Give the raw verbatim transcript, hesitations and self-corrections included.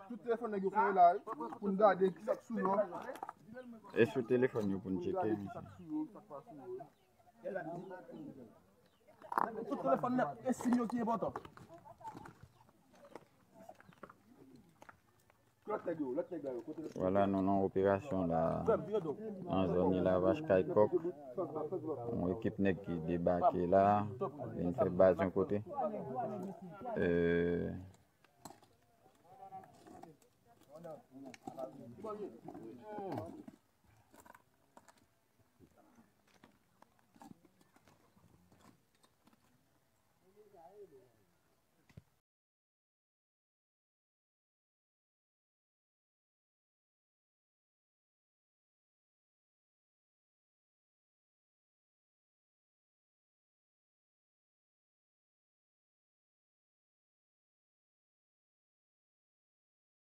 Tout telefòn nèg yo fè yo la wi, pou n gade ki sa k sou yo. E sou telefòn yo pou n tcheke. Gade ki sa k sou yo, sa k pa sou yo. Tout telefòn nèt e sim yo ki enpòtan. Lòt nèg yo, lòt nèg la yo, kote lòt nèg yo? Vwala, nou nan operasyon la Frè m, vire do. Nan zòn Elavach Kay Kòk. Yon ekip nèg ki debake la, vin fè baz yon kote. Euh,